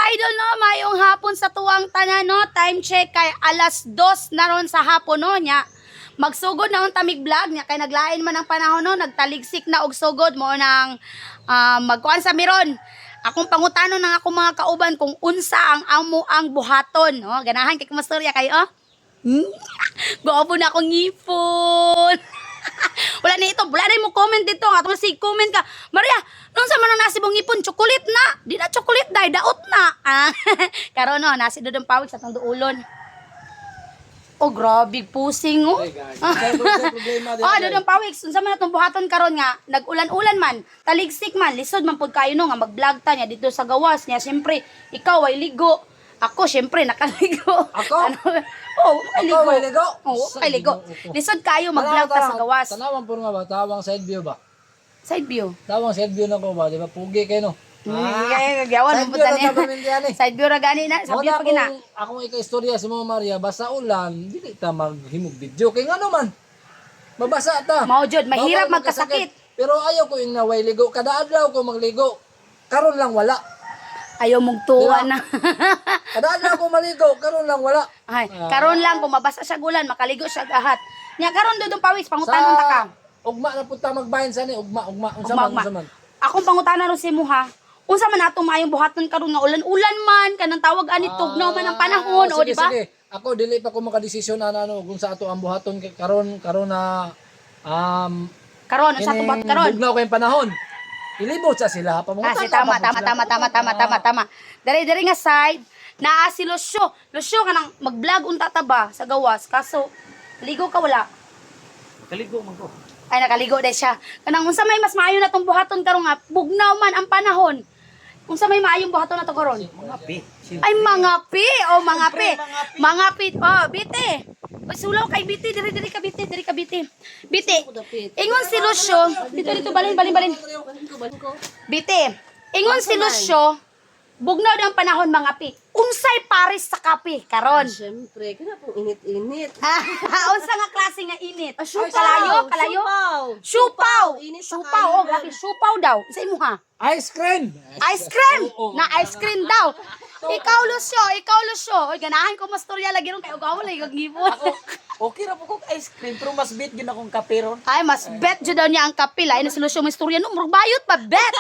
Idol, no, mayong hapon sa tuwang tanan, no. Time check kay 2:00 na ron sa hapon, no, nya. Magsugod na ang tamig vlog nya kay naglain man ang panahon, no, nagtaligsik na og sugod mo nang magkuan sa miron. Akong pangutanon ng akong mga kauban kung unsa ang amo ang buhaton, no. Ganahan kay kumastorya kayo, oh. Gwapo na akong ngipon. Wala na ito, wala na mo comment dito. Nga tungkol si comment ka. Maria, nung sa man ang nasi mong ngipon, chocolate na. Di na chocolate dahil daot na. Ah, karon no, nasi dudong pawig sa tong duulon. Oh, grabe pusing oh. Ay, guys. Sa problema Oh, dudong pawig, unsa man atong buhaton karon nga nag-ulan-ulan man, taligsik man, lisod man pud kayo no nga mag-vlog ta niya dito sa gawas niya. Siyempre, ikaw ay ligo. Ako siyempre nakaligo. Ako? Ano? Oh, Ako, kaligo. may ligo? Oo, Sa kaligo. Ginoo ko. Lisod kayo mag-vlog ta sa gawas. Tanawan po nga ba? Tawang side view ba? Side view. Tawang side view na ko ba? Di ba? Pugi kayo no? Ah, gawan Side mo view na tani. tabamin eh. Side view ra gani na, sabi Wala pa gina. akong ika-istorya sa mga Maria, basta ulan, dili ta maghimog video. Kay ngano man, mabasa ta. Mao jud, mahirap Bawal magkasakit. Pero ayaw ko yung naway ligo. Kada adlaw ko magligo. Karon lang wala. Ayaw mong tuwa Diba? na. Kada adlaw ko maligo, karon lang wala. Ay, karon lang kung mabasa siya gulan, makaligo siya gahat. Nya karon dudong pawis, pangutanon ta ka. Ugma na punta magbahin sa ni, ugma, ugma, unsa Ugma, man, ugma. unsa man. Akong pangutana ron si mo ha. Unsa man atong maayong buhaton karon nga ulan-ulan man kanang tawag ani tugnaw man ang panahon, Ah, o sige, di ba? Sige. Ako dili pa ko makadesisyon na ano kung sa ato ang buhaton kay karon karon na Karon unsa atong buhat karon? Bugnaw kayong panahon. Ilibot sa sila Ah, pamungutan si tama, tama, tama, tama, tama, tama, tama. Dere dere nga side, naa si Lucio. Lucio kanang mag-vlog unta ta ba sa gawas kaso ligo ka wala. Kaligo man ko. Ay nakaligo dai siya. Kanang unsa may mas maayo na tong buhaton karon nga bugnaw man ang panahon. Unsa may maayong buhaton na to karon? Mga pi. Ay mga pi, oh mga pi. Mga pi. Oh, biti. Uy, sulaw kay biti, diri diri ka biti, diri ka biti. Biti. Ingon si Lucio, dito dito balin balin balin. Biti. Ingon si Lucio, bugnaw daw ang panahon mga pi. Unsay pares sa kape karon? Siyempre, kaya pong init-init. Unsa nga klase nga init? Ah, siupaw! Kalayo, kalayo. Siupaw! Siupaw. Init sa Siupaw, oh, kayo. grabe, siupaw daw. Sa imo ha? Ice cream. Ice cream! Na ice cream daw. Ikaw, Lucio, ikaw, Lucio. Oy, ganahan ko mastorya lagi ron kay ugaw lagi kag ngipon. Okay ra po kog ice cream pero mas bit gyud akong kape ron. Ay, mas bet jud daw niya ang kape. Lain na si Lucio may istorya no, murag bayot pa bet.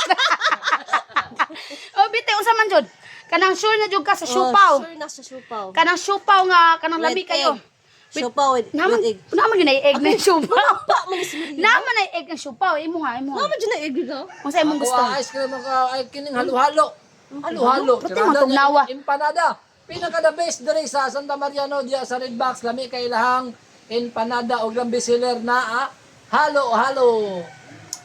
Oh, bite unsa man jud? Kanang sure na jud ka sa siupaw. Oh, sure na sa siupaw. Kanang siupaw nga kanang With lami kayo. egg. Siupaw Naman, with egg. naman yun ay egg na yung siupaw. Pa, man si Maria. Naman ay egg ang siupaw. Imo ha, imo ha. Naman dyan na egg no? Unsa imong gusto? Ako, ice cream ako ay kining halo-halo. Halo-halo. Pati Tirada mga tugnawa. niya, empanada. Pinaka the best diri sa Santa Maria no diya sa Red Box lami kay ilahang empanada og lang bestseller na halo-halo.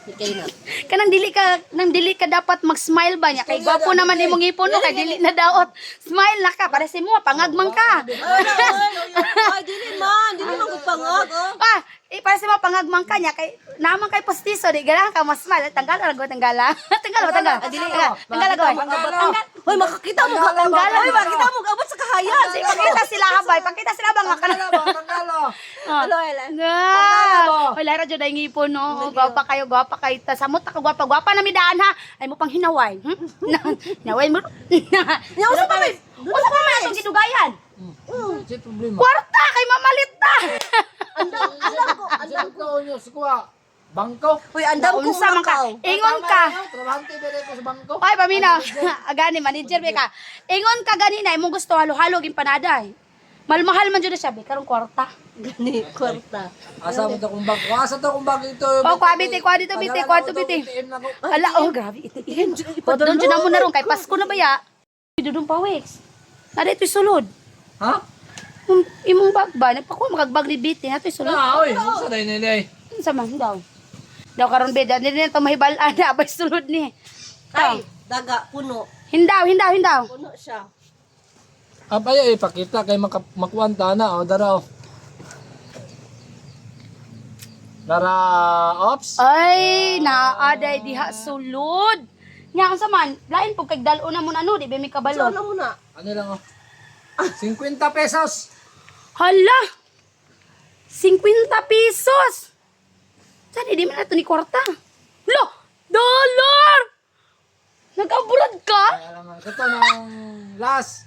Ikay na. Kanang dili ka nang dili ka dapat mag-smile ba niya kay Istorya gwapo na, naman dili. imong ngipon no kay dili na daot. Smile na ka para si mo pangagmang ka. Ay, dili man. Dili man kong pangag, oh. Ah, eh, para si mo pangagmang ka niya kay naman kay postiso di ganahan ka mas-smile. Tanggal ra go tanggala. Tanggal ba tanggal? Ah, dili. Tanggal, tanggal go. Tanggal. Hoy, makakita mo ka. Tanggal, Hoy, makakita mo abot sa kahayan. Sige, pakita sila habay, pakita sila ba nga kana. Tanggal ba? Tanggal. Hello, Ellen. Ah, wala ra jud ay ngipon no. Gwapa kayo, gwapa kayo. Ta samot ka gwapa, gwapa na midaan ha. Ay mo pang hinaway. Hinaway mo. Nya, usa pa may- Usa pa may atong gidugayan. Si problema. Kwarta kay mamalit ta. Andam ko. Andam ko nyo sa kuha. Bangko. Hoy, andam ko Unsa man ka? makaw. Ingon ka. Trabahante bere ko sa bangko. Ay, pamina. Agani, manager be ka. Ingon ka ganina, imong gusto halo-halo ging panada. Eh. Malmahal man jud na siya, be karong kwarta. Gani, kwarta. Asa mo ta kung bangko? Asa ta kung bangko ito? Oh, kuha biti, kuha dito, biti, kuha dito, biti. ATM na ko. Ala, oh grabe itiim. Doon jud na mo na ron kay Pasko na ba ya? Dudong pawis. Na dito sulod. Ha? Imong bag ba? Nagpakuha makagbag ni biti na sulod. Na, oy, unsa day nilay? Unsa man daw? Daw karon be, dili na to mahibal-an na abay sulod ni. Ay, daga, puno. Hindaw, hindaw, hindaw. Puno siya. Abay ay ipakita kay makuanta na oh dara oh. Dara, ops. Ay, naaday diha sulod. Nya unsa man, lain pug kay dal-o na mo na no, di ba may So, kabalo. ano mo na? Ano lang oh. 50 pesos. Hala! 50 pesos. Saan di man na to ni kwarta? Lo, dollar. Nag-abroad ka? Ay, alam mo, kato ng last,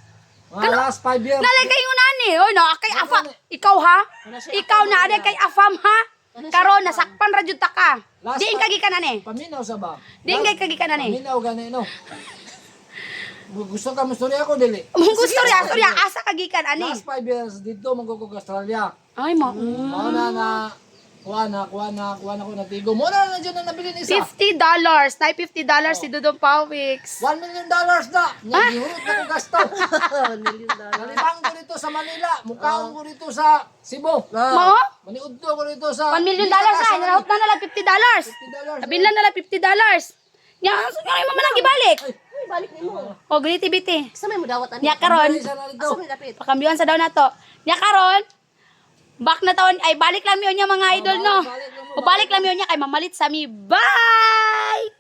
mga last 5 years. Nalay kayo nani. Oy, no, kay afa. Ikaw ha? Ikaw na ade kay afam ha? Karon nasakpan ra jud ta ka. Last Diin ka gikan ani. Paminaw sa ba? Diin kay kagikan ani. Paminaw gani, no? Gusto ka mo ako, dili. Mong gusto riya, storya asa ka gikan ani. Last 5 years, dito manggugog Australia. Ay mo. Mao na na, kuha na, kuha na, kuha na ko na tigo. Mao na na dyan na nabilin isa. $50. Nay $50 si Dudong Pawix. $1 million na. Nya, gihurot na ko gasto. $1 million. Nalibang ko dito sa Manila, mukaon ko dito sa Cebu. Mao? Maniudto ko dito sa $1 million ay narahot na nala $50. $50. Sabihin lang nala $50. Nya, asa nga mo man ang gibalik? Uy, balik nimo. O ganiti biti. Sa may mudawat ani. Nya karon, Isa na dito. Asa may dapit? pakambyuhan sa daw na to. Nya karon, back na taon ay balik lang miyo niya mga idol no. Balik lang mo, O balik lang miyo niya kay mamalit sa mi. Bye!